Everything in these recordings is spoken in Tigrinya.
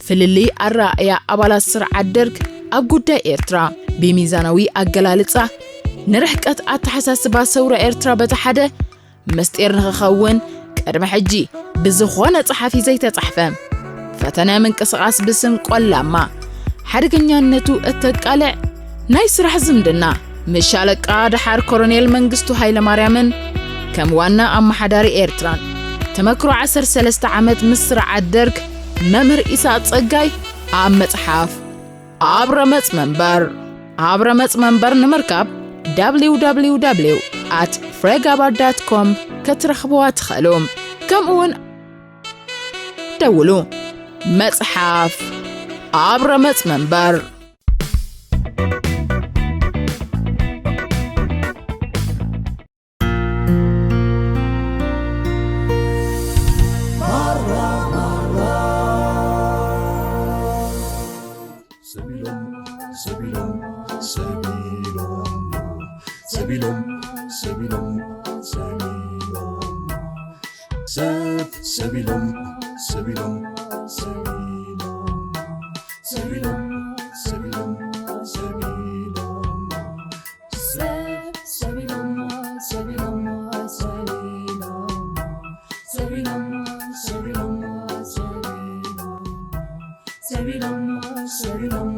ፍልልይ ኣረኣእያ ኣባላት ስርዓት ደርግ ኣብ ጉዳይ ኤርትራ ብሚዛናዊ ኣገላልጻ፣ ንርሕቀት ኣተሓሳስባ ሰውራ ኤርትራ በቲ ሓደ ምስጢር ንኽኸውን ቅድሚ ሕጂ ብዝኾነ ጸሓፊ ዘይተጻሕፈ። ፈተነ ምንቅስቓስ ብስም ቆላማ ሓደገኛነቱ እተቃልዕ ናይ ስራሕ ዝምድና ምስ ሻለቃ ደሓር ኮሎኔል መንግስቱ ሃይለማርያምን ከም ዋና ኣመሓዳሪ ኤርትራን ተመክሮ ዓሰርተ ሰለስተ ዓመት ምስ ስርዓት ደርግ መምህር ኢሳቕ ጸጋይ ኣብ መጽሓፍ ኣብ ረመጽ መንበር ኣብ ረመጽ መንበር ንምርካብ www at frega bar dot com ክትረኽብዋ ትኽእሉ። ከምኡውን ደውሉ። መጽሓፍ ኣብ ረመጽ መንበር። ሰቢሎም ሰቢሎም ሰቢሎም ሰቢሎም ሰቢሎም ሰቢሎም ሰብ ሰቢሎም ሰቢሎም ሰቢሎም ሰቢሎም ሰቢሎም ሰቢሎም ሰብ ሰቢሎም ሰቢሎም ሰቢሎም ሰቢሎም ሰቢሎም ሰቢሎም ሰቢሎም ሰቢሎም ሰቢሎም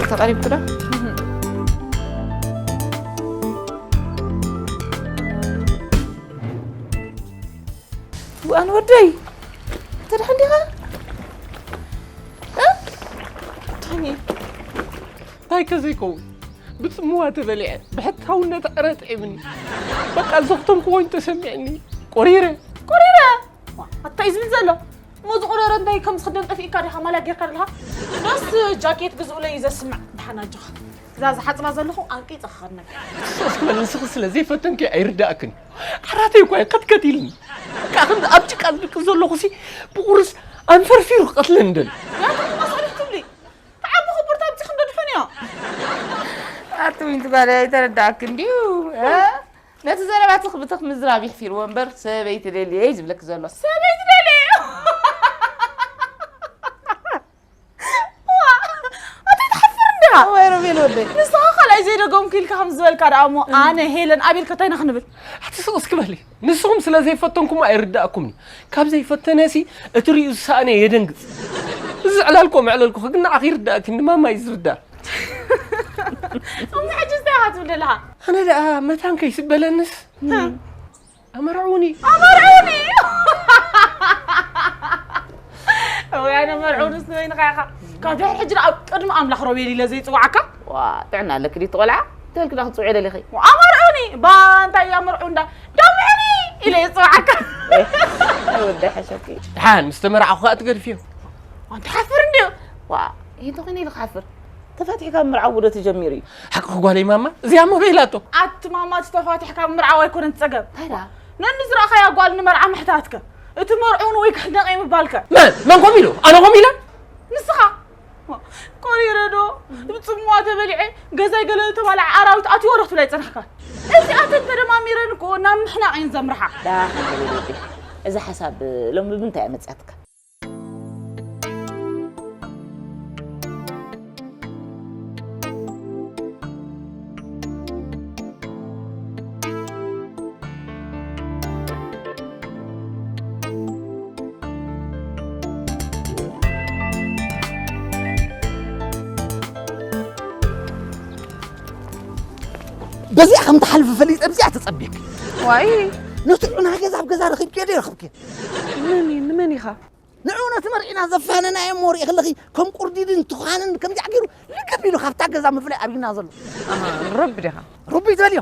ተቐሪብኩ ዶ? ዋን ወደይ ተደሓን ዲኻ? እ? ታኒ፣ እንታይ ከ ዘይከውን? ብጽምዋ ተበሊዐ፣ ብሕታውነት ዕረ ጥዒምኒ። በቃ ዘኽተምኩ ኮይኑ ተሰሚዕኒ። ቆሪረ። ቆሪረ? ዋ፣ ኣታ እዩ ዝብል ዘሎ። እሞ ዝቆረረ እንታይ ከም ዝኽደን ጠፊእካ ዲኻ ማልያ ጌርካ ዘለኻ? ዶስ ጃኬት ግዝኡለይ እዩ ዘስምዕ። ደሓን ኣጆኻ። እዛ ዝሓጽባ ዘለኹ ኣንቂጸ ክኸድነካ። ሶስ ክበል ንስኺ ስለ ዘይፈተንኪ ኣይርዳእክን። ዓራተይ እኳ እዩ ከትከት ኢልኒ። በቃ ከምዚ ኣብ ጭቃ ዝድቅስ ዘለኹ ሲ ብቑርስ ኣንፈርፊሩ ክቐትለኒ ደሊ። ያትኩም መስኦል ክትብሊ። ተዓቢ ክቡር ታብጺ ክንዶ ድሑን እዮ። ኣቲ ዊንቲ ጓል ኣይተረዳእክን ድዩ? እ? ነቲ ዘረባትኽ ብትኽ ምዝራብ ይሕፊርዎ እምበር ሰበይቲ ደልየ እዩ ዝብለኪ ዘሎ። ሰበይቲ ደልየ እዩ። ዋ፣ ኣቲ ትሓፍር እንዲኻ? ወይ ሮቤል ወደይ። ንስኻ ካልኣይ ዘይደገምኩ ኢልካ ከም ዝበልካ ደኣ እሞ፣ ኣነ ሄለን ኣቤል ከ እንታይ ኢና ክንብል? ኣቲ ስቕ እስኪ በሊ። ንስኹም ስለ ዘይፈተንኩሞ ኣይርዳእኩምን እዩ። ካብ ዘይፈተነሲ እቲ ርእዩ ዝሰኣነ የደንግጽ። እዚ ዕላል እኮ መዕለልኩኺ፣ ግን ንዓኺ ይርዳእኪ፣ ንማማ እዩ ዝርዳእ። እሞ ሕጂ እንታይ ኢኻ ትብል ዘለኻ? ኣነ ደኣ መታን ከይስበለንስ፣ ኣመርዕውኒ። ኣመርዕውኒ! ወይ ኣነ መርዕውንስ ንበይንኻ ኢኻ። ካብ ድሕሪ ሕጂ ደኣ ኣብ ቅድሚ ኣምላኽ ሮቤል ኢለ ዘይጽውዓካ? ዋ፣ ጥዕና ኣለኪ ድዩ እቲ ቆልዓ? እንተልኪ ደኣ ክትጽውዒ ደሊኺ? ኣመርዕውኒ! ባ፣ እንታይ እዩ ኣመርዕው እንዳ ደምዕኒ ኢለ ይጽውዓካ። ኤህ፣ ኣይ ወደይ ሓሸኪ። ደሓን ምስ ተመርዓኹ ከኣ ትገድፍዮ። ኣንተ ሓፍር እንድዮ። ዋ፣ ይህ እንተ ኾይነ ኢሉ ክሓፍር። ተፋቲሕካ ምርዓው ዶ ተጀሚሩ እዩ? ሓቅኺ ጓለይ ማማ፣ እዚኣ እሞ በይላቶ። ኣቲ ማማ፣ እቲ ተፋቲሕካ ምርዓው ኣይኮነን እቲ ጸገም። እንታይ ደኣ? ነኒ ዝረኣኻያ ጓል ንመርዓ ምሕታትከ? እቲ መርዑን ወይ ክሕነቕ እየ ምባልከ? መን? መን ከምኡ ኢሉ? ኣነ ከምኡ ኢለ? ንስኻ? ቆሪረ ዶ? ብጽምዋ ተበሊዐ፣ ገዛይ ገለ ዝተባልዐ ኣራዊት ኣትይዎ ዶ ክትብላ ይጸናሕካ? እዚኣተን ተደማሚረን እኮ ናብ ምሕናቕ እየን ዘምርሓ። ደሓን በሊ ወደይ። እዛ ሓሳብ ሎሚ ብምንታይ እያ መጺኣትካ? በዚኣ ከም ትሓልፊ ፈሊጠ፣ ኣብዚኣ ተጸቢክ። ዋይ። ነቲ ዑና ገዛ ኣብ ገዛ ረኺብክዮ ዶ ረኽብክዮ? ንመን እዩ? ንመን ኢኻ? ንዑ ነቲ መርዒና ዘፋነናዮ እሞ ርኢ ከለኺ ከም ቁርዲድን ትዃንን ከምዚኣ ገይሩ ልክብ ኢሉ ካብታ ገዛ ምፍላይ ኣብዩና ዘሎ። ኣሃ፣ ረቢ ዲኻ? ረቢ ትበልዮ።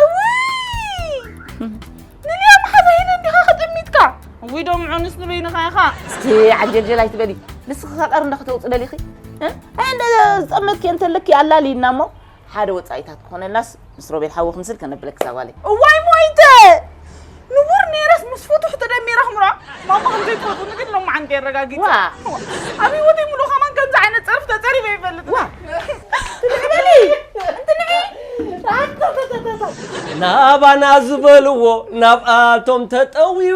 እውይ! ንልያ መሓዛ ሄለን ዲኻ ከጠሚትካ? እውይ፣ ዶ ምዑንስ ንበይንኻ ኢኻ። እስኪ ዓጀልጀል ኣይትበሊ። ንስኺ ከ ቀር እንዳ ከተውጽእ ደሊኺ? እ? ኣይ፣ እንደ ዝጠመትኪ እንተለኪ ኣላልይና እሞ፣ ሓደ ወጻኢታት ክኾነላስ ምስ ሮቤል ሓዊ ክምስል ከነብለክ እዛ ጓለይ። እዋይ ሞይተ! ንቡር ነይረስ ምስ ፍቱሕ ተደሚረ ክምርዖ። ማማ ከም ዘይትፈትውኒ ግን ሎማዓንቲ የረጋጊጸ። ዋ! ኣብ ህይወተይ ሙሉእ ከማን ከምዚ ዓይነት ጸርፊ ተጸሪፈ ይፈልጥ። ዋ! ትንዕበሊ! እንትንዒ! ናባና ዝበልዎ ናብኣቶም ተጠውዩ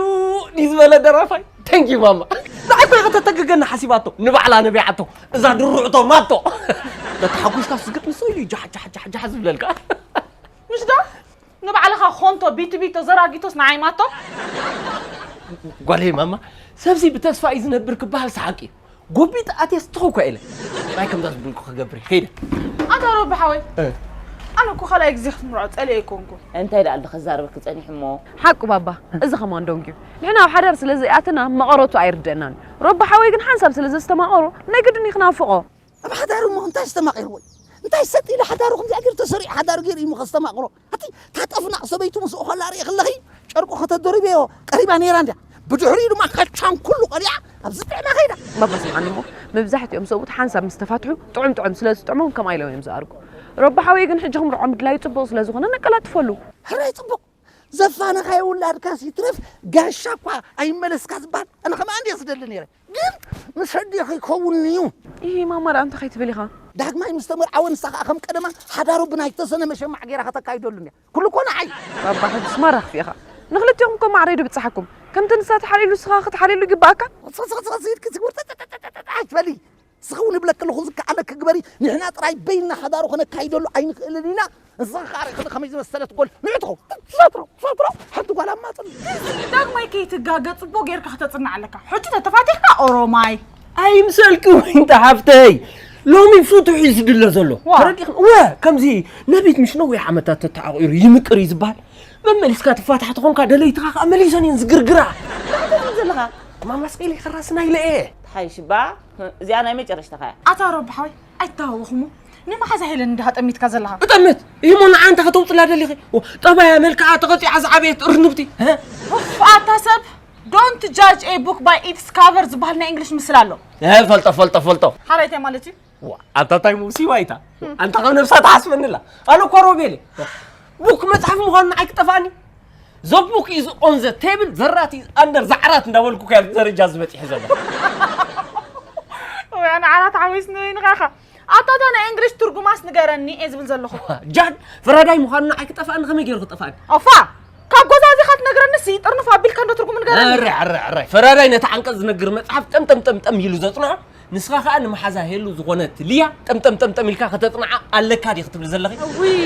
ድዩ ዝበለ ደራፋይ? Thank you ማማ። ንዓይ እኮ ኢኻ ተተግገና ሓሲባቶ፣ ንባዕላ ነቢዓቶ፣ እዛ ድሩዕቶ ማቶ። ተተሓጒስካ ስግጥ ንሱ ኢሉ ጃሕ ጃሕ ጃሕ ጃሕ ዝብለልካ። ምሽ ዶ? ንባዕልኻ ኾንቶ ቢቱ ቢቶ ዘራጊቶስ ንዓይ ማቶ? ጓለይ ማማ፣ ሰብዚ ብተስፋ እዩ ዝነብር ክበሃል ሰሓቂ እዩ። ጎቢጥ ኣትየስ ትኹ እኳ ኢለ። ጥራይ ከምዛ ዝብልኩ ክገብር እየ። ከይደ። ኣታ ሮቢ ሓወይ፣ እ። ኣነ እኮ ካልኣይ ግዜ ክትምርዖ ጸሊኤ ኣይኮንኩን። እንታይ ደኣ እንዶ ከዛርበኪ ጸኒሑ እሞ? ሓቁ ባባ፣ እዚ ከማን ዶንግ እዩ። ንሕና ኣብ ሓዳር ስለ ዘይኣተና መቐረቱ ኣይርደአናን እዩ። ሮቢ ሓወይ ግን ሓንሳብ ስለ ዘስተማቐሮ ናይ ግድን እዩ ክናፍቖ። ኣብ ሓዳሩ እሞ እንታይ ዝተማቒርዎ እዩ? እንታይ ሰጥ ኢለ ሓዳሩ ከምዚኣ ገይሩ ተሰሪዑ ሓዳሩ ገይሩ እዩ እሞ ከስተማቕሮ? ኣቲ ታጠፍናቕ ሰበይቱ ምስኡ ከላ ርኢ ከለኺ ጨርቁ ከተደርብዮ ቀሪባ ነይራ እንድያ። ብድሕሪኡ ድማ ከቻን ኩሉ ቀሊዓ ኣብ ዝጥዕማ ከይዳ። ባባ ስምዓኒ እሞ፣ መብዛሕትኦም ሰብኡት ሓንሳብ ምስ ተፋትሑ ጥዑም ጥዑም ስለ ዝጥዕሞም ከምኣ ኢሎም እዮም ዝኣርጉ። ረቢ ሓወይ ግን ሕጂ ክምርዖ ምድላዩ ጽቡቕ ስለ ዝኾነ ነቀላጥፈሉ። ሕራይ ጽቡቕ። ዘፋነኻዮ ውላድካስ ይትረፍ ጋሻ እኳ ኣይመለስካ ዝበሃል ኣነ ከማኣ እንድየ ዝደሊ ነይረ። ግን ምስ ኣዴኺ ይኸውን እዩ። ኢሂ፣ ማማ ደኣ እንታይ ከይትብል ኢኻ? ዳግማይ ምስ ተመርዓወ ንሳ ኸኣ ከም ቀደማ ሓዳሩ ብናይ ተሰነ መሸማዕ ገይራ ከተካይደሉ እያ። ኩሉ እኮ ንዓይ። ባባ፣ ሕጅስ ማራ ክፊእኻ። ንኽልቲኦም እኮ ማዕረ እዩ ድብጽሓኩም። ከምቲ ንሳ ትሓልየሉ ንስኻ ክትሓልየሉ ይግብኣካ። ጸ-፣ ጸ-፣ ጸ-፣ ጸ-፣ ኢድኪ ስጉር ጠ-፣ ጠ-፣ ጠ-፣ ጠ-፣ ጠ-፣ ኣይትበሊ። ንስኺ እውን እብለኪ ኣለኹ ዝከኣለኪ ግበሪ። ንሕና ጥራይ በይንና ሓዳሩ ከነካይደሉ ኣይንኽእልን ኢና። ንስኺ ኸኣ ርኢኺ ከመይ ዝመሰለት ጓል ንዕትኹ። ትፈጥሮ፣ ትፈጥሮ። ሓንቲ ጓል ኣማጽን። ዳግማይ ከይትጋገ ጽቡቕ ጌርካ ከተጽንዕ ኣለካ። ሕጂ ተተፋቲሕካ ኦሮማይ። ኣይምሰልኪ ወይንታ ሓፍተይ። ሎሚ ፍቱሕ እዩ ዝድለ ዘሎ። ዋ። ተረዲእኽኒ? ወ፣ ከምዚ ነቢት ምሽ ነዊሕ ዓመታት ተተዓቑሩ ይምቅር እዩ ዝበሃል። መመሊስካ ትፋታሕ ተኾንካ ደለይትኻ ከኣ መሊሰን እየን ዝግርግራ። እንታይ ትብል ዘለኻ? ማማ ስኢለ ይኸራስና ኢለ እየ። ተሓይሽ እባ፣ እዚኣ ናይ መጨረሽታኻ እያ። ኣታ ረቢ ሓወይ፣ ኣይተሃወኹሞ። ንመሓዛ ሄለን እንዲኻ ጠሚትካ ዘለኻ። እጠምት? እሞ ንዓ እንታይ ከተውፅላ ደሊኺ? ኦ፣ ጠባያ መልክዓ ተቐፂዓ ዝዓበየት እርንብቲ። ሀ? ኡፍ፣ ኣታ ሰብ፣ don't judge a book by its cover ዝበሃል ናይ እንግሊሽ ምስላ ኣሎ። እ፣ ፈልጦ፣ ፈልጦ፣ ፈልጦ። ሓራይታይ ማለት እዩ? ዋ፣ ኣታ ታይ ሙሲባ ኢታ። ኣንታ ከም ነብሳ ትሓስበኒ ኣላ። ኣነ እኮ ሮቤል እየ። ቡክ መጽሓፍ ምዃኑ ንዓይ ክጠፍኣኒ። The book is on the table, the rat is under the ዓራት እንዳበልኩ እኮ እየ ኣብዚ ደረጃ እዚ በጺሐ ዘለኹ። ወይ ኣነ ዓራት ሓዊስኒ ወይ ንኻኻ። ኣታ እታ ናይ እንግሊሽ ትርጉማስ ንገረኒ እየ ዝብል ዘለኹ። ጃን፣ ፈራዳይ ምዃኑ ንዓይ ክጠፍኣኒ ከመይ ገይሩ ክጠፍኣኒ? ኦፋ! ካብ ጎዛዚኻ ትነግረኒ ሲ ጥርንፍ ኣቢልካ እንዶ ትርጉሙ ንገረኒ። ኣረ፣ ኣረ፣ ኣረ። ፈራዳይ ነቲ ዓንቀጽ ዝነግር መጽሓፍ ጠምጠም ጠምጠም ኢሉ ዘጽንዖ። ንስኻ ኸኣ ንመሓዛ ሄሉ ዝኾነት ሊያ ጠምጠም ጠምጠም ኢልካ ከተጽንዓ ኣለካ ድዩ ክትብል ዘለኺ? ውይ፣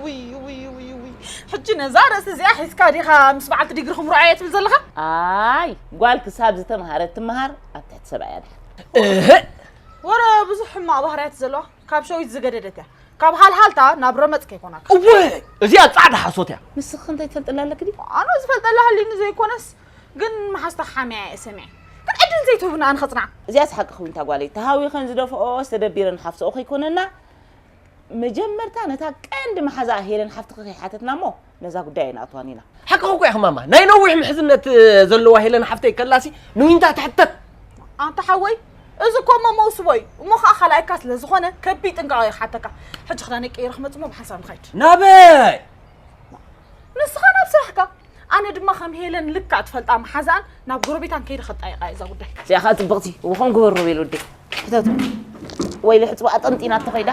ውይ፣ ውይ፣ ውይ፣ ውይ። ሕጂ ነዛ ርእሲ እዚኣ ሒዝካ ዲኻ ምስ በዓልቲ ዲግሪ ክምርዖ እየ ትብል ዘለኻ? ኣይ፣ ጓል ክሳብ ዝተምሃረት ትምሃር ኣብ ትሕቲ ሰብኣያ ድያ። እህ! ወረ ብዙሕ ሕማቕ ባህርያት ዘለዋ፣ ካብ ሸዊት ዝገደደት እያ። ካብ ሃልሃልታ ናብ ረመጽ ከይኮናካ። እወ! እዚኣ ጻዕዳ ሓሶት እያ። ንስኺ እንታይ ትፈልጥላ ኣለኪ ድዩ? ኣነ ዝፈልጠላ ሃልዩኒ ዘይኮነስ፣ ግን መሓዝታ ሓሚያ እየ ሰሚዐ። ግን ዕድል ዘይትህቡና ኣነ ከጽንዓ። እዚኣስ ሓቂ ክውንታ ጓለይ፣ ተሃዊኸን ዝደፍኦ ዝተደቢረን ሓፍተኦ ከይኮነና፣ መጀመርታ ነታ ቀንዲ መሓዛኣ ሄለን ሓፍትኺ ከይሓተትና እሞ ነዛ ጉዳይ ኣይንኣትዋን ኢና። ሓቅኺ እኮ ኢኺ ማማ፣ ናይ ነዊሕ ምሕዝነት፣ እ፣ ዘለዋ ሄለን ሓፍተይ ከላሲ ንዊንታ ትሕተት። ኣንታ ሓወይ፣ እዚ እኮ እሞ መውስቦ እዩ። እሞ ኸኣ ካልኣይካ ስለ ዝኾነ ከቢድ ጥንቃቐ ይሓተካ። ሕጂ ክዳነይ ቀይረ ክመጽእ እሞ ብሓንሳብ ንኸይድ። ናበይ? ንስኻ ናብ ስራሕካ፣ ኣነ ድማ ከም ሄለን ልክዕ ትፈልጣ መሓዛኣን ናብ ጎረቤታን ከይደ ከጣይቓ እየ እዛ ጉዳይ። እዚኣ ኸኣ ጽብቕቲ፣ እወ፣ ኸም ግበር ሮቤል ወደይ። ሕተቱ። ወይ ልሕጽባ ኣጠንጢና ተኸይዳ፣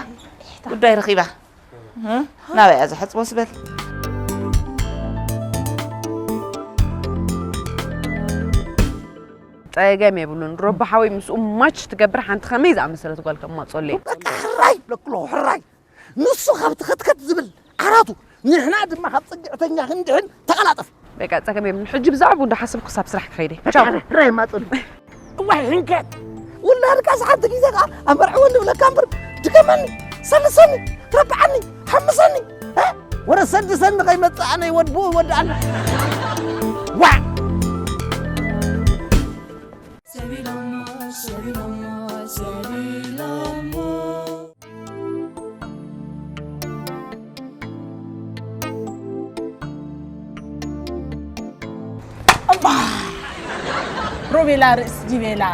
ጉዳይ ረኺባ። እ? ናበይ እያ ዝሕጽቦ ስበል? ጸገም የብሉን። ሮቢ ሓወይ ምስኡ ማች ትገብር ሓንቲ ከመይ ዝኣመሰለት ጓል ከማጸሉ እየ። በቃ ሕራይ ብለኩ ኣለኹ፣ ሕራይ። ንሱ ካብ ትኸትከት ዝብል ዓራቱ፣ ንሕና ድማ ካብ ጽግዕተኛ ክንድሕን ተቐላጠፍ። በቃ ጸገም የብሉን። ሕጂ ብዛዕባኡ እንዳሓሰብኩ ክሳብ ስራሕ ክኸይድ እየ። ቻው። ሕራይ ማጸሉ። እዋይ ህንከት። ውላድካስ ሓንቲ ግዜ ከኣ ኣመርዕወኒ ብለካ እምበር ድገመኒ፣ ሰልሰኒ፣ ረብዓኒ፣ ሓምሰኒ። እ? ወረ ሰድሰኒ ከይመጽእ ኣነ ወድ ብኡ ይወድኣኒ። ዋዕ! ሰቢሎሞ፣ ሰቢሎሞ፣ ሰቢሎሞ። እማ! ሮቤላ ርእሲ ዲቤላ፣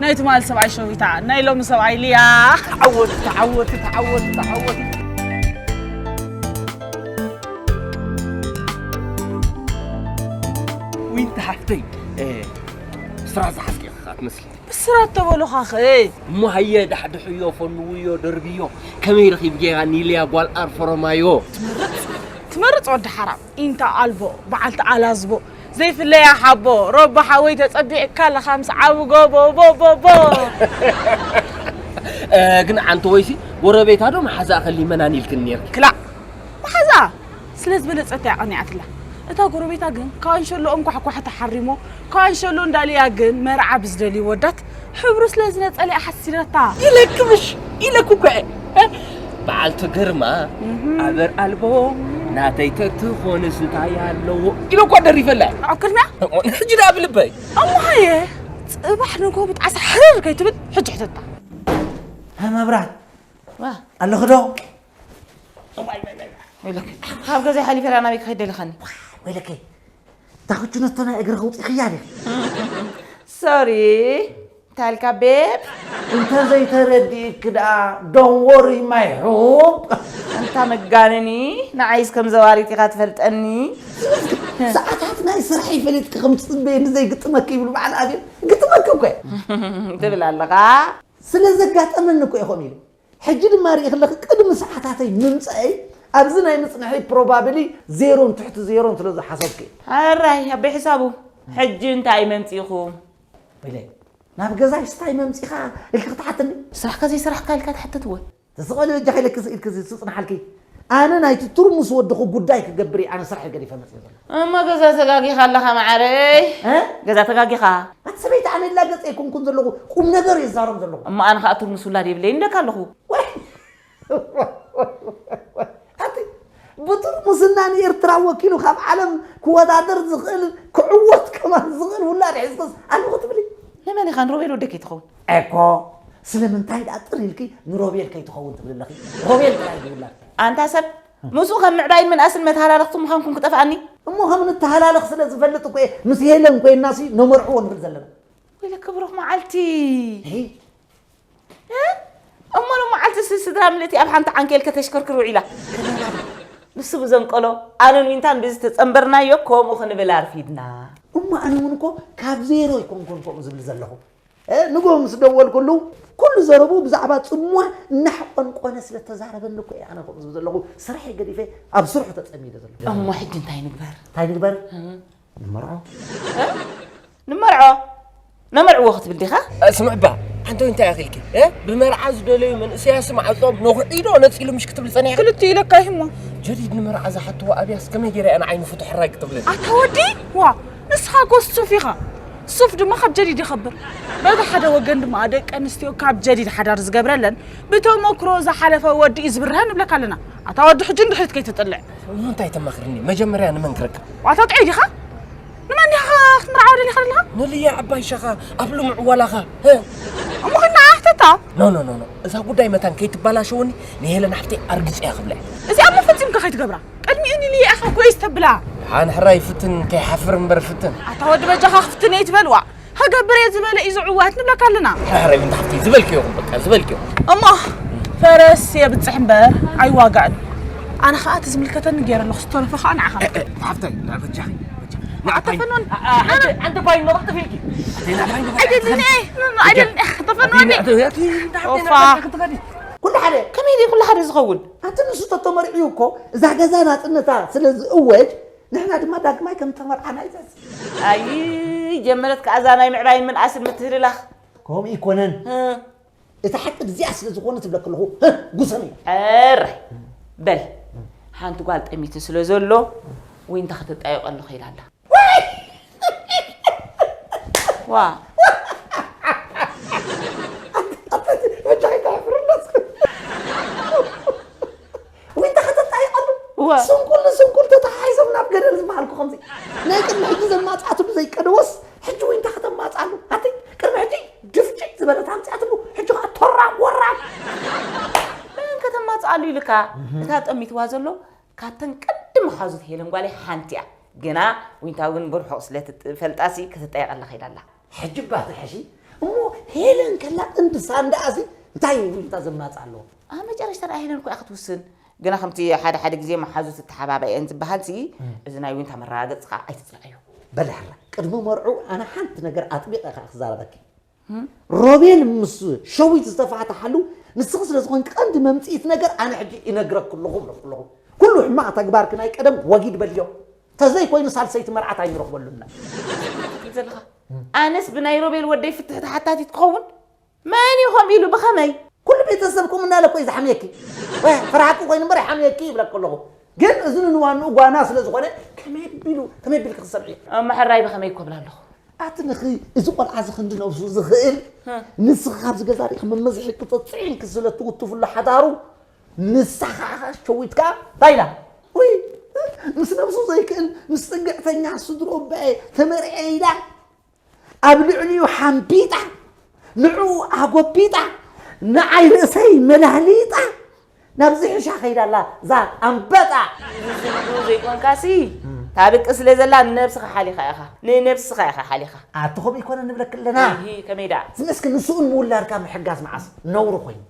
ናይ ትማል ሰብኣይ ሸዊታ፣ ናይ ሎሚ ሰብኣይ ልያ። ተዓወቲ፣ ተዓወቲ፣ ተዓወቲ፣ ተዓወቲ። እተይ ስራ ዝሓዝኪ ኢኻ ትመስሊ። ብስራ እተበሉኻኸ? እሞ ሃየ ዳሕድሕዮ፣ ፈንውዮ፣ ደርብዮ። ከመይ ረኺብ ጌራ ኒልያ ጓል ኣርፈሮማዮ? ትመርጽ ወዲ ሓራም ኢንታ ኣልቦ በዓልቲ ኣላዝቦ ዘይፍለያ ሓቦ ሮቦ ሓወይ ተጸቢዕካ ኣለኻ ምስ ዓቡ ጎቦ ቦቦቦ። ግን ዓንተ ወይሲ ጎረቤታ ዶ መሓዛ ከሊመናን ኢልክን ነርኪ? ክላእ መሓዛ ስለ ዝበለጸት እያ ቀኒዓትላ። እታ ጎረቤታ ግን ካንሸሎ እንኳሕኳሕ ተሓሪሞ ካንሸሎ እንዳልያ ግን መርዓ ብዝደልዩ ወዳት ሕብሩ ስለ ዝነጸለ እያ ሓሲረታ። ኢለኪ ምሽ ኢለኪ እኮ እየ። በዓልቲ ግርማ ኣበር ኣልቦ ናተይ ተትኾንስ እንታይ ኣለዎ ኢለ እኳ ደሪፈላ። ኣብ ቅድሚያ ሕጂ ደኣ ብልበይ እሞ ሃየ ጽባሕ ንጎ ብጣዕሳ ሕርር ከይትብል ሕጂ ሕተታ። መብራት ኣለኺ ዶ? ወይለከ ካብ ገዛይ ሓሊፈ ላ ናበይ ክኸይድ ደሊኻኒ? ወይለከ እታ ክችነቶ ናይ እግሪ ከውፂኽያ ዲኺ? ሶሪ እንታይ ኢልካ ቤብ? እንተዘይተረዲእኪ ደኣ don't worry my hub። ኣንታ መጋነኒ ንዓይስ ከም ዘዋሪት ኢኻ ትፈልጠኒ። ሰዓታት ናይ ስርሐይ ፈሊጥኪ ከም ትፅበየኒ ዘይግጥመኪ ይብሉ በዓል ኣብየት። ግጥመኪ እኮ እየ። ትብል ኣለኻ። ስለ ዘጋጠመኒ እኮ እየ ከምኡ ኢለ። ሕጂ ድማ ርኢኺ ኣለኺ ቅድሚ ሰዓታተይ ምምፀአይ ኣብዚ ናይ ምፅንሐይ probably ዜሮን ትሕቲ ዜሮን ስለ ዝሓሰብኩ እየ። ሕራይ ኣበይ ሕሳቡ ሕጂ እንታይ መምፂእኹም? በለ ናብ ገዛይ ስታይ መምፂኻ ኢልኪ ክትሓትኒ? ስራሕካ ዘይሰራሕካ ኢልካ ትሓትት እወ። ተስቐሊ በጃኺ ኢለኪ ስኢልኪ ዝፅንሓልኪ ኣነ ናይቲ ትርሙስ ወድኹ ጉዳይ ክገብር እየ ኣነ ስራሕ ገዲፈ መፅእ ዘሎ። እሞ ገዛ ተጋጊኻ ኣለኻ መዓረይ። ገዛ ተጋጊኻ። ኣቲ ሰበይቲ ኣነ ላገፀ ኣይኮንኩን ዘለኹ ቁም ነገር የዛረብ ዘለኹ። እሞ ኣነ ከዓ ትርሙስ ውላድ የብለይ እንደካ ኣለኹ። ኣቲ ብጥርሙስና ንኤርትራ ወኪሉ ካብ ዓለም ክወዳደር ዝኽእል ክዕወት ከማን ዝኽእል ውላድ ሒዝክስ ኣለኹ ትብሊ። ንመን ኢኻ ንሮቤል ወደከይ ትኸውን? እኮ ስለምንታይ ደኣ ጥር ኢልኪ ንሮቤል ከይትኸውን ትብል ኣለኺ? ሮቤል ጥራይ ዝውላድ። ኣንታ ሰብ ምስኡ ከም ምዕባይን ምንኣስን መተሃላለኽቲ ምዃንኩም ክጠፍኣኒ። እሞ ከም ንተሃላለኽ ስለ ዝፈልጥ እኮ እየ ምስ ሄለን ኮይንና ሲ ነመርዕዎ ንብል ዘለና። ወይለ ክብሩኽ መዓልቲ። እሞ ሎም መዓልቲ ሲ ስድራ ምልእቲ ኣብ ሓንቲ ዓንኬል ከተሽከርክር ውዒላ። ንሱ ብዘንቀሎ ኣነን ዊንታን ብዚ ተጸንበርናዮ ከምኡ ክንብል ኣርፊድና። እሞ ኣነ እውን እኮ ካብ ዜሮ ኣይኮንኩን ከምኡ ዝብል ዘለኹ። ንጎ ምስ ደወልኩሉ ኩሉ ዘረቡ ብዛዕባ ጽምዋ እናሕቆንቆነ ስለ ተዛረበኒ እኮ እየ ኣነ ከምኡ ዝብል ዘለኹ። ስርሐይ ገዲፈ ኣብ ስርሑ ተጸሚደ ዘለኹ። እሞ ሕጂ እንታይ ንግበር? እንታይ ንግበር? ንመርዖ። ንመርዖ? ነመርዕዎ ክትብል ዲኻ? ስምዕባ፣ ሓንቲ እንታይ ኣኺልኪ? ብመርዓ ዝደለዩ መንእሰያሲ ማዕጾም ነኹዒዶ ነጺሉ ምሽ ክትብል ጸኒሕኪ? ክልቲኡ ኢለካ ይህሞ። ጀዲድ ንመርዓ ዝሓትዎ ኣብያስ ከመይ ገይራ እያ ንዓይ ንፍቱ ሕራይ ክትብለኒ? ኣታ ወዲ፣ ዋ፣ ንስኻ ጎስ ሱፍ ኢኻ። ሱፍ ድማ ካብ ጀዲድ ይኸብር። በቲ ሓደ ወገን ድማ ደቂ ኣንስትዮ ካብ ጀዲድ ሓዳር ዝገብረለን ብተመክሮ ዝሓለፈ ወዲ እዩ ዝብርሀን ንብለካ ኣለና። ኣታ ወዲ ሕጂ እንድሕሪት ከይትጥልዕ። እሞ እንታይ ተማኽርኒ? መጀመርያ ንመን ክረክብ? ዋታ ጥዑይ ዲኻ? ንመን ዲኻ ክትምርዓዋ ደሊኻ ዘለኻ? ንልያ ዓባይ ሻኻ ኣብ ልሙዕ ዋላኻ። እሞ ኸና ኣሕተታ። ኖ ኖ ኖ ኖ እዛ ጉዳይ መታን ከይትባላሸወኒ ንሄለን ሓፍተይ ኣርግጽያ ክብላ። እዚኣ እሞ ፈጺምካ ከይትገብራ። ቅድሚኡ ንልያ ኢኻ ኮይስ ተብላ። ሓን ሕራይ ፍትን ከይሓፍር እምበር ፍትን። ኣታ ወዲ በጃኻ ክትፍትን እየ ትበልዋ። ከገብር እየ ዝበለ እዩ ዝዕወት ንብለካ ኣለና። ሕራይ ብንታ ሓፍተይ ዝበልክዮ ይኹን በቃ ዝበልክዮ። እሞ ፈረስ የብጽሕ እምበር ኣይዋጋእን። ኣነ ኸኣ እቲ ዝምልከተኒ ገይረ ኣለኹ ዝተረፈ ኸኣ ንዓኻ። ሓፍተይ ንዓ በጃኺ። ኣተፈኖን ኣንተ ባይ መረጥ ፊልኪ። ኣይደልን እየ ኣይደልን እየ ተፈኖን። ኦፋ። ኩሉ ሓደ ከመይ ድዩ ኩሉ ሓደ ዝኸውን? ኣቲ ንሱ ተተመርዕዩ እኮ እዛ ገዛ ናጽነታ ስለ ዝእወጅ ንሕና ድማ ዳግማይ ከም ተመርዓና ይዘዝ። ኣይ ጀመረት ከኣ እዛ ናይ ምዕባይን ምንኣስን ምትህልላኽ። ከምኡ ይኮነን። እቲ ሓቂ እዚኣ ስለ ዝኾነ ትብለክ ኣለኹ። ጉሰኒ። ሕራይ በል ሓንቲ ጓል ጠሚቱ ስለ ዘሎ ዊንታ ከተጣየቀሉ ኸይዳ ኣላ። ዋ ወጃ ኣይተሕፍርለስ። ዊንታ ከተጣይቐሉ እወ። ስንኩል ንስንኩል ተተሓሒዞም ናብ ገደል ዝበሃልኩ ከምዚ ናይ ቅድሚ ሕጂ ዘማፅኣትሉ ዘይቀደወስ ሕጂ ዊንታ ከተማፅኣሉ ኣቲ ቅድሚ ሕጂ ድፍጭጭ ዝበለት ኣምፅኣትሉ ሕጂ ከዓ ቶራም ወራም መን ከተማፅኣሉ ኢልካ እታ ጠሚትዋ ዘሎ ካብተን ቅድሚ ሓዙት ሄለን ጓለይ ሓንቲ እያ ግና ዊንታ እውን ብርሑቕ ስለ ትፈልጣሲ ክትጠየቐላ ከይዳ ኣላ ሕጂ እባ ትሕሺ እሞ ሄለን ከላ ጥንዲ ሳንዳኣሲ እንታይ እዩ ዊንታ ዘማፅእ ኣለዎ ኣብ መጨረሽታ ደኣ ሄለን እኮ እያ ክትውስን ግና ከምቲ ሓደ ሓደ ግዜ መሓዙት ተሓባባይ እየን ዝበሃል ሲ እዚ ናይ ዊንታ መረጋገፂ ከዓ ኣይትፅንዐዮ በል ሕራይ፣ ቅድሚ መርዑ ኣነ ሓንቲ ነገር ኣጥቢቐ ከኣ ክዛረበኪ። ሮቤል ምስ ሸዊት ዝተፋታሓሉ ንስኺ ስለ ዝኾንኪ ቀንዲ መምጽኢት ነገር ኣነ ሕጂ ይነግረኪ ኣለኹ ብለኩ ኣለኹ። ኩሉ ሕማቕ ተግባርኪ ናይ ቀደም ወጊድ በልዮ። ተዘይ ኮይኑ ሳልሰይቲ መርዓት ኣይንረኽበሉና። ትብል ዘለኻ? ኣነስ ብናይ ሮቤል ወደይ ፍትሒ ተሓታቲት ክኸውን? መን እዩ ከምኡ ኢሉ? ብኸመይ? ኩሉ ቤተሰብኩም እናለ እኮ እዩ ዝሓምየኪ። ወ፣ ፍርሃቂ ኮይኑ እምበር ይሓምየኪ ይብለኪ ኣለኹ። ግን እዚ ንዋንኡ ጓና ስለ ዝኾነ ከመይ ቢሉ፣ ከመይ ቢልኪ ክሰምዕዮ? እሞ ሕራይ ብኸመይ እኮ እብላ ኣለኹ። ኣቲ ንኺ እዚ ቆልዓ እዚ ክንዲ ነብሱ ዝኽእል፣ ህ። ንስኺ ካብዚ ገዛ ርኢኺ መመዝሒ ክተጽዒንኪ ስለ ትውትፍሉ ሓዳሩ፣ ንሳ ኸዓ ሸዊት ከኣ እንታይ ኢላ? ውይ፣ ምስ ነብሱ ዘይክእል፣ ምስ ጽግዕተኛ ስድሮ ኣቦኤ ተመርዕየ ኢላ፣ ኣብ ልዕሊኡ ሓምቢጣ፣ ንዕኡ ኣጎቢጣ፣ ንዓይ ርእሰይ መላሊጣ፣ ናብዚ ሕሻ ከይዳ ኣላ እዛ ኣንበጣ። እዚ ዝንኡ ዘይኮንካሲ፣ እም። ታብቂ ስለ ዘላ ንነብስኻ ሓሊኻ ኢኻ። ንነብስኻ ኢኻ ሓሊኻ። ኣቲ ከምኡ ኣይኮነን ንብለኪ ኣለና። እሂ፣ ከመይ ደኣ? ዝመስኪ ንስኡን ምውላድካ ምሕጋዝ መዓስ ነውሪ ኮይኑ።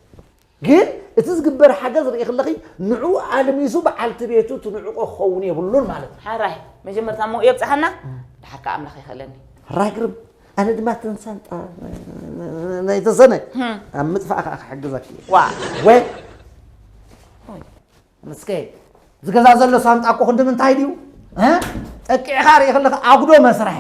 ግን እቲ ዝግበር ሓገዝ ርኢ ከለኺ ንዕኡ ኣልሚሱ በዓልቲ ቤቱ ትንዕቆ ክኸውን የብሉን ማለት እዩ። ሓራይ፣ መጀመርታ እሞ የብጽሓና፣ እም። ድሓር ከኣ ኣምላኽ ይኽእለኒ። ሕራይ ግርም፣ ኣነ ድማ እተን ሳንጣ ናይ ተሰነ እም። ኣብ ምጥፋእ ከኣ ክሕግዘኪ እየ። ዋ። ወ-፣ ምስከ፣ እዚ ገዛ ዘሎ ሳንጣ እኮ ክንዲ ምንታይ ድዩ? እ? ጠቂዕኻ ርኢ ከለኻ ኣጉዶ መስርሒ።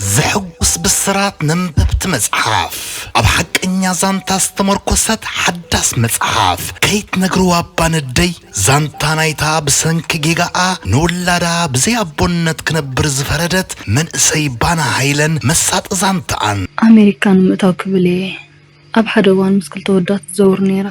ዘሐጉስ ብስራት ነንበብቲ መጽሓፍ፣ ኣብ ሓቀኛ ዛንታ ዝተመርኮሰት ሓዳስ መጽሓፍ፣ ከይትነግርዋ እባ ነደይ፣ ዛንታ ናይታ ብሰንኪ ጌጋኣ ንውላዳ ብዘይ ኣቦነት ክነብር ዝፈረደት መንእሰይ ባና ሃይለን መሳጢ ዛንታኣን። ኣሜሪካ ንምእታው ክብል እየ ኣብ ሓደ እዋን ምስ ክልተ ወዳት ትዘውር ነይራ።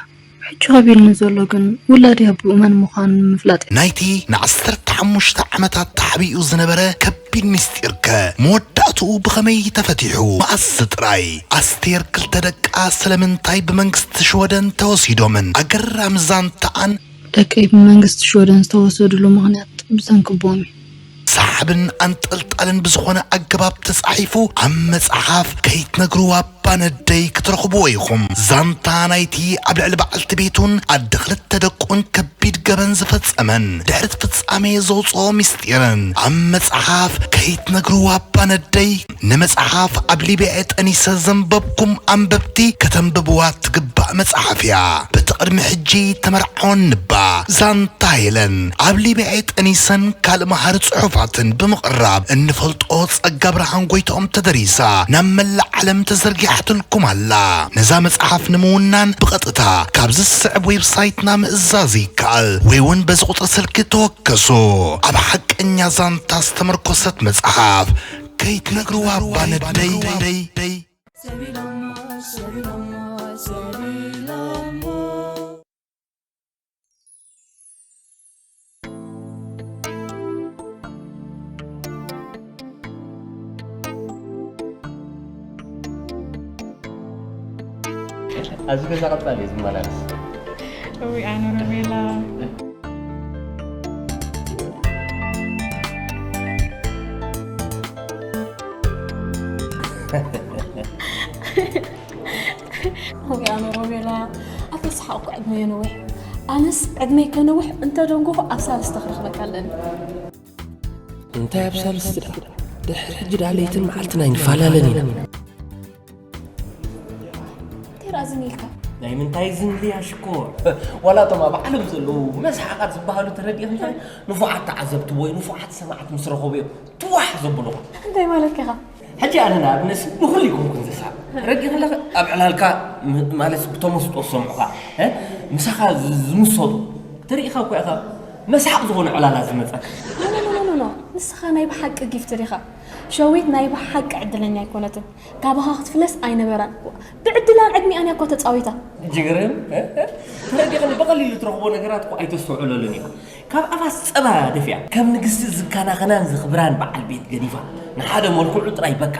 ሕጂ ከቢድኒ ዘሎ ግን ውላደይ ኣቦኡ መን ምዃኑ ንምፍላጥ እዩ። ናይቲ ንዓሰርተ ሓሙሽተ ዓመታት ተሓቢኡ ዝነበረ ከቢድ ምስጢርከ መወዳእትኡ ብኸመይ ተፈቲሑ? መኣስ ጥራይ? ኣስቴር ክልተ ደቃ ስለምንታይ ብመንግስቲ ሽወደን ተወሲዶምን? ኣገራሚ ዛንታኣን። ደቀይ ብመንግስቲ ሽወደን ዝተወሰድሉ ምኽንያት ብሰንኪ ኣቦኦም እዩ። ሰሓብን ኣንጠልጣልን ብዝኾነ ኣገባብ ተጻሒፉ ኣብ መጽሓፍ ከይትነግርዋ እባ ነደይ ክትረኽብዎ ኢኹም። ዛንታ ናይቲ ኣብ ልዕሊ በዓልቲ ቤቱን ኣደ ክልተ ደቁን ከቢድ ገበን ዝፈጸመን ድሕሪ እቲ ፍጻሜ ዘውጽኦ ምስጢርን ኣብ መጽሓፍ ከይትነግርዋ እባ ነደይ። ንመጽሓፍ ኣብ ሊብያ'የ ጠኒሰ ዘንበብኩም ኣንበብቲ ከተንብብዋ ትግባእ መጽሓፍ እያ። በቲ ቅድሚ ሕጂ ተመርዓወን ንባ ዛንታ ሄለን ኣብ ሊብያ'የ ጠኒሰን ካልእ መሃሪ ጽሑፋትን ብምቕራብ እንፈልጦ ጸጋ ብርሃን ጎይትኦም ተደሪሳ ናብ መላእ ዓለም ተዘርጊሓትልኩም ኣላ። ነዛ መጽሓፍ ንምውናን ብቐጥታ ካብዚ ዝስዕብ ዌብሳይትና ምእዛዝ ይከኣል ወይ እውን በዚ ቁጽሪ ስልኪ ተወከሱ። ኣብ ሓቀኛ ዛንታ ዝተመርኮሰት መጽሓፍ ከይትነግርዋ እባ ነደይ። ኣብዚ ገዛ ቀጻሊ እዩ ዝመላለስ። እውይ፣ ኣነ ሮቤላ። እውይ፣ ኣነ ሮቤላ፣ ኣተስሓቕኩ ዕድመ የነውሕ። ኣነስ ዕድመይ ከነውሕ እንተ ደንጎኹ ኣብ ሳልስቲ ክረኽበካ ኣለኒ። እንታይ ኣብ ሳልስቲ ደኣ? ድሕሪ ሕጂ ደኣ ለይትን መዓልትን ኣይንፈላለን ኢና። እንታይ ደኣ ዝን ኢልካ? ናይ ምንታይ ዝን ኢልያ ሽኮር? ዋላ እቶም ኣብ ዓለም ዘለዉ መስሓቓት ዝበሃሉ ተረዲእኺ እንታይ? ንፉዓት ተዓዘብቲ ወይ ንፉዓት ሰማዕቲ ምስ ረኸቡ እዮም ትዋሕ ዘብሉኻ። እንታይ ማለትካ ኢኻ? ሕጂ ኣነ ንኣብነት ንኹሉ ኣይኮንኩን ዘስሓቕ። ተረዲእኺ ኣለኺ? ኣብ ዕላልካ ም-፣ ማለት ብተመስጦ ዝሰምዑኻ፣ እ? ምሳኻ ዝ-፣ ዝምሰጡ። ተሪኢኻ እኮ ኢኻ። መስሓቕ ዝኾነ ዕላላ ዝመጸካ። ኖ፣ ኖ፣ ኖ፣ ኖ፣ ኖ። ንስኻ ናይ ብሓቂ ጊፍትድ ኢኻ። ሸዊት ናይ ብሓቂ ዕድለኛ ኣይኮነትን። ካባኻ ክትፍለስ ኣይነበራን። ብዕድላን ዕድሚኣን እያ እኮ ተጻዊታ። ጅግርም፣ እ? እ? ተረዲእኽኒ፣ ብቐሊሉ ትረኽቦ ነገራት እኮ ኣይተስተውዕለሉን ኢኻ። ካብ ኣፋስ ጸባ ደፊኣ፣ ከም ንግስቲ ዝከናኸናን ዝኽብራን በዓል ቤት ገዲፋ፣ ንሓደ መልክዑ ጥራይ በቃ፣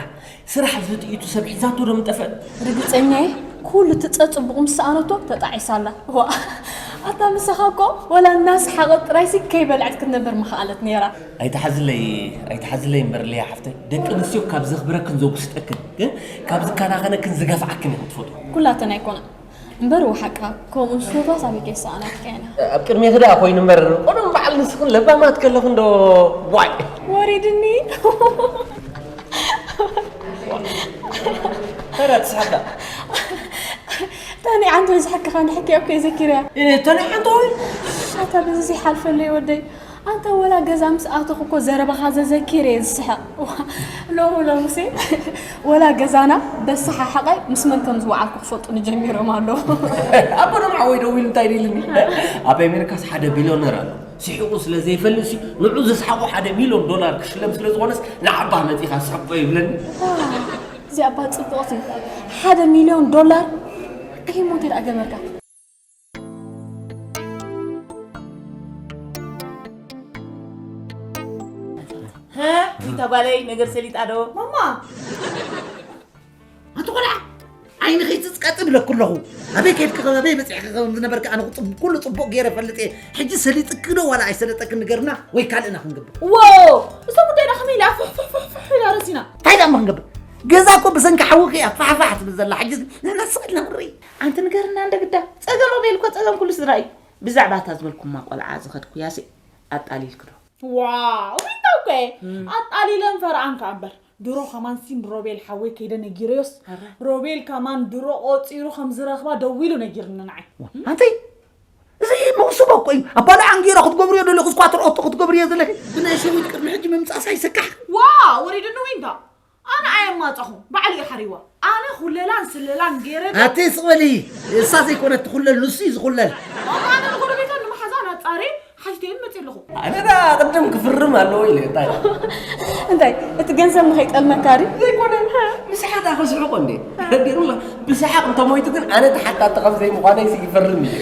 ስራሕ ዝጥይቱ ሰብ ሒዛቶ ዶ ምጠፈት? ርግጸኛ እየ፣ ኩሉ እቲ ጸጽቡቑ ምስ ሰኣነቶ ተጣዒሳ ኣላ። ዋእ፣ ኣታ ምሳኻ እኮ ወላ እናሰሓቐት ጥራይሲ ከይበልዐት ክትነብር ምኸኣለት ነይራ። ኣይትሓዝለይ፣ ኣይትሓዝለይ እምበር ሊያ ሓፍተይ፣ ደቂ ኣንስትዮ ካብ ዘኽብረክን ዘጉስጠክን፣ ግን ካብ ዝከናኸነክን ዝገፍዓክን እየ ክትፈትዎ። ኩላተን ኣይኮና እምበር፣ ወሓቃ ከምኡ ዝፈትዋስ ኣበይ ከይሰኣናትካ ኢና። ኣብ ቅድሜኺ ደኣ ኮይኑ እምበር፣ ቀደም በዓል ንስኽን ለባማት ከለኽን ዶ ዋይ። ወሪድኒ። ተረት ሳዳ። ታኒ ዓንቶ ይስሓቅኻ እንድሕር ከይዘኪርያ። ተኒ ዓንቶ ወይ? ኣታ በዚ ዘይሓልፈለይ ወደይ። ኣንታ ወላ ገዛ ምስ ኣተኹ እኮ ዘረባኻ ዘዘኪር እየ ዝስሕቕ። ዋ፣ ሎሚ ሎምሲ ወላ ገዛና በስሓሓቓይ ምስ መን ከም ዝወዓልኩ ክፈልጡኒ ጀሚሮም ኣለዉ። ኣቦ ደም ዓወይ ደው ኢሉ እንታይ ኢሉኒ? ኣብ ኣሜሪካስ ሓደ ቢልዮነር ኣሎ። ስሒቑ ስለ ዘይፈልጥ ሲ ንዑ ዘስሓቑ ሓደ ሚልዮን ዶላር ክሽለም ስለ ዝኾነስ ንዓባ መጺኻ ስሕቆ ይብለኒ። ዋ፣ እዚ ኣባ ጽቡቕቲ ሓደ ሚልዮን ዶላር። ይህ ሞንቴ ደኣ ገበርካ። ሀ ዊንታ ጓለይ ነገር ሰሊጣ ዶ? ማማ ኣንቲ ቆልዓ ዓይንኺ ትፅቀጥ ብለኩ ኣለኹ። ኣበይ ከድኪ ኣበይ በፂሕኪ ከም ዝነበርኪ ኣነ ኩሉ ፅቡቅ ገይረ ፈልጥ እየ። ሕጂ ሰሊጥኪ ዶ ዋላ ኣይሰለጠክን ንገርና ወይ ካልእና ክንገብር። ዎ እዛ ጉዳይና ከመይ ኢላ ፍሕፍሕፍሕፍሕ ኢላ ረሲና። እንታይ ደኣ እሞ ክንገብር? ገዛ እኮ ብሰንኪ ሓውኺ እያ ፋሕፋሕ ትብል ዘላ። ሕጂ ንሕና ስቕ ኢልና ክንርኢ። ኣንቲ ንገርና እንደ ግዳ። ፀገም ሮቤል እኮ ፀገም ኩሉ ስድራ እዩ። ብዛዕባ እታ ዝበልኩማ ቆልዓ ዝኸድኩያሲ ኣጣሊልኪ ዶ? ዋው ዊንታ እኮ እየ ኣጣሊለን ፈርኣን ከኣ እምበር ድሮ ከማን ሲን ሮቤል ሓወይ ከይደ ነጊረዮስ ሮቤል ከማን ድሮ ቆፂሩ ከም ዝረኽባ ደዊሉ ነጊርኒ ንዓይ። ኣንተይ እዚ መውስቦ እኮ እዩ። ኣባልዓ እንጌራ ክትገብርዮ ደለኹ እስኳ ትርኦቶ ክትገብርዮ ዘለኺ። ብናይ ሸዊት ቅድሚ ሕጂ ምምፃእስ ኣይሰካሕ። ዋ ወሪድኒ ዊንታ ኣነ ኣየማፀኹ ባዕሉ እዩ ሓሪዋ ኣነ ኩለላን ስለላን ገይረ ኣቲ ስቕበሊ እሳ ዘይኮነት ትኹለል ንሱ እዩ ዝኹለል። ኣነ ንጎረቤታን ንመሓዛን ኣፃርየ ሓቲተየን መፅየ ኣለኹ። ኣነ ደኣ ቅድም ክፍርም ኣለዎ ኢለ እንታይ እንታይ እቲ ገንዘብ ንኸይጠልመካ ድዩ? ዘይኮነ ምስሓቅ ኣኽስሕቆ እንዴ ተረዲእላ ብሰሓቅ እንተሞይቱ ግን ኣነ ተሓታቲ ከም ዘይምዃነይ ይፈርም እየ።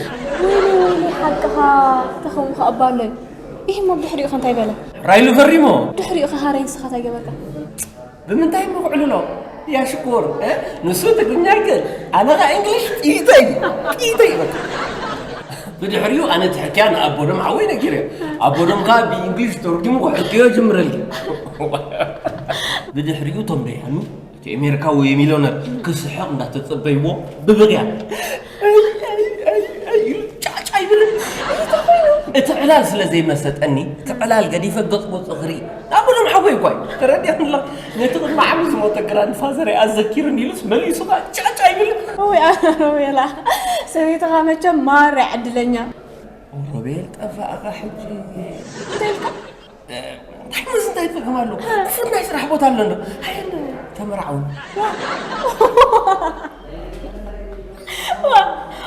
ወይኔ ወይኔ ሓቅኻ ተኸውን ከኣ ባለይ። ኢሂሞ ብድሕሪኡ ከ እንታይ በለ? ራይሉ ፈሪሞ። ብድሕሪኡ ከ ሃረይ ንስኻ እንታይ ገበርካ? ብምንታይ እሞ ክዕልሎ? ያ ሽኮር እ? ንሱ ትግርኛ ይክእል ኣነ ኸዓ እንግሊሽ ጥይተይ ጥይተይ በቃ። ብድሕሪኡ ኣነ እቲ ሕክያ ንኣቦዶም ሓወይ ነጊረዮ። ኣቦዶም ከኣ ብእንግሊሽ ተርጉሙ ከሕክዮ ይጅምረልኪ። ብድሕሪኡ እቶም ደያኑ እቲ ኤሜሪካዊ ሚልዮነር ክስሕቕ እንዳተጸበይዎ ብብቕያ ጫጫ ይብልን። እቲ ዕላል ስለ ዘይመሰጠኒ እቲ ዕላል ገዲፈ ገጽ ገጹ ክርኢ ኣቦዶም ሓወይ እኳ እዩ ተረዲኣኒ ኣለኻ። ነቲ ቅድሚ ዓሚ ዝሞተ ግራንድፋዘረይ ኣዘኪሩኒ ኢሉስ መሊሱ ኸዓ ጫጫ ይብል። ወይ ኣሮቤላ ሰበይትኻ መቸም ማራ ዕድለኛ። ሮቤል ጠፋእኻ ሕጂ እንታይ ኢልካ? እንታይ ምስ እንታይ ትፍልም ኣሎ? ክፉት ናይ ስራሕ ቦታ ኣሎ እንዶ። ሃየ እንዶ ተመርዓው።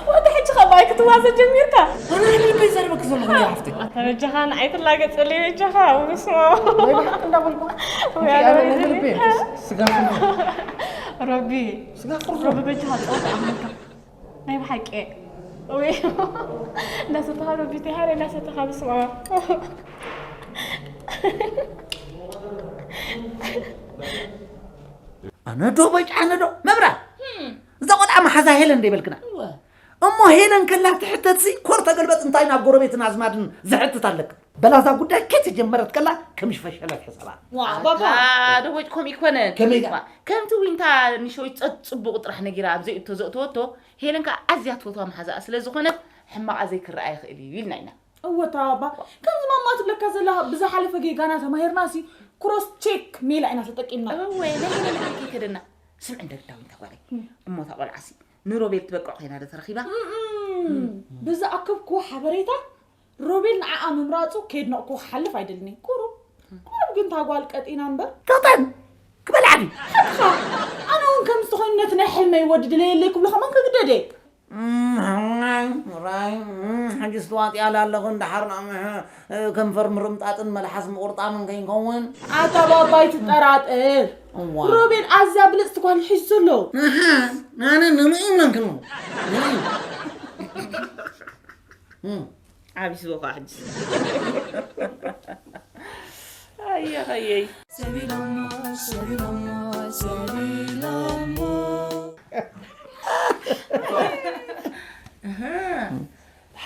ወዲ ሕጂ ኸባይ ክትዋዘ ጀሚርካ። ኣነ ልበይ ዘርበክ ዘለኹ ያ ሓፍተይ። ኣታ በጃኻ ንዓይ ትላገጸለይ በጃኻ ውስሞ። ወይ ብሓቂ እንዳበልኩ። ወይ ኣነ ኣነ ልበይ ስጋ ፍርዶ። ሮቢ ስጋ ፍርዶ። ሮቢ በጃኻ ጸወት ኣምልካ። ናይ ብሓቂ ወይ እንዳሰተኻ ዶ ቢቲ ሃረ እንዳሰተኻ ብስማ ኣነ ዶ በጭ ኣነ ዶ መብራት እዛ ቆልዓ መሓዛ ሄለን ዶ ይበልክና እሞ ሄለን ከላ ትሕተትሲ ኮር ተገልበጥ እንታይ ናብ ጎረቤትን ኣዝማድን ዝሕትት ኣለክ በላዛ ጉዳይ ከት ጀመረት ከላ ከም ሽፈሸለት ሕሰባ ዋ ባባ ዶ ወጭ ኮም ይኮነ ከመይ ከምቲ ዊንታ ንሸዊት ጸጽቡቕ ጥራሕ ነጊራ ኣብ ዘይእቶ ዘእተወቶ ሄለን ከኣ ኣዝያ ትፈትዋ መሓዛኣ ስለ ዝኾነት ሕማቓ ዘይክረኣ ይኽእል እዩ ኢልና ኢና። እወ እታ ባባ ከምዚ ማማ ትብለካ ዘላ ብዝሓለፈ ጌጋና ተማሂርና ሲ ክሮስ ቼክ ሜላ ኢና ተጠቂምና። እወ ናይ ሄለን ዕድል ከይከደና። ስምዒ እንደ ግዳ ዊንታ ጓለይ እሞ እታ ቆልዓ ሲ ንሮቤል ትበቅዕ ኮይና ዶ ተረኺባ? ብዝኣከብክዎ ሓበሬታ ሮቤል ንዓኣ ምምራጹ ከየድነቕኩዎ ክሓልፍ ኣይደልን እየ። ቁሩብ ቁሩብ ግን እታ ጓል ቀጢና እምበር። ተቕጠን ክበልዓ ድዩ? ሓቅኻ ኣነ እውን ከምዚ ተኾይኑ ነቲ ናይ ሕልመይ ወዲ ድለየለይ ክብሎ ከማን ክግደድ እየ። ሕጂ ስትዋጥያ ላለኹ እንዳሓር ከንፈር ምርምጣጥን መልሓስ ምቑርጣምን ከይንከውን ኣታ ባባ ኣይትጠራጠር እዋ ሮቤል ኣዝያ ብልፅቲ ጓል ሒዙ ዘሎ ኣነ ንርኢ ኢለን ክንብል ዓብስ በኳ ሕጂ ኣየኸየይ ሰቢሎሞ ሰቢሎሞ ሰቢሎሞ